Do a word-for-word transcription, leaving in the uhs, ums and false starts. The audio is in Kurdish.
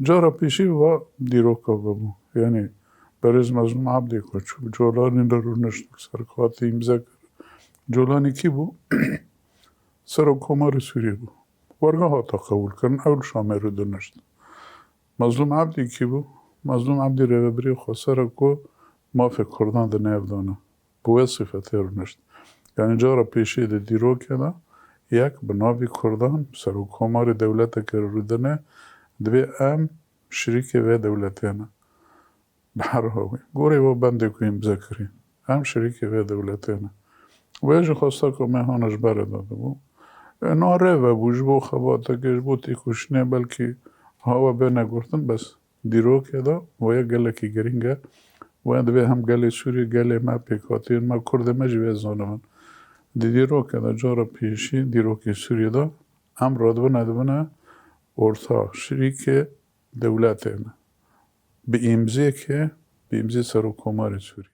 Cara pêşî va dîroka vebû. Yanî berêz Mezlûm Ebdî ku çû Colanî de rûnişt, serkatî îmze kir. Colanî kî bû? Serokkomarê Sûriyê bû. Werga hata qebûlkirin, ew li Şamê rûdinişt. Mezlûm Ebdî kî bû? Mezlûm Ebdî rêvebirê xweser e ku mafê Kurdan di nêv de ne. Bi wê sifetê rûnişt. Yanî cara pêşî di dîrokê de yek bi navî Kurdan serokkomarê dewleteke rûdine, divê em şirîkê vê dewletê ne. Bi her hawî. Gorê we bendê ku îmze kirî. Em şirîkê vê dewletê ne. Wê jî xwesta ku me hana ji berê de dibû. E, na rê vebû ji bo xebateke, ji bo têkoşînê belkî hawa bê negurtin, bes dîrokê de weye gelekî girîng e. Weye divê hem gelê Sûriyê, gelê me, pêkhatiyên me, Kurdê me jî vê zanibin. Di dîrokê de cara pêşî, dîrokê Sûriyê de em radibine dibine orta şirîkê dewletê ne. Bi îmzêkê, bi îmzê serokkomarê Sûriyê.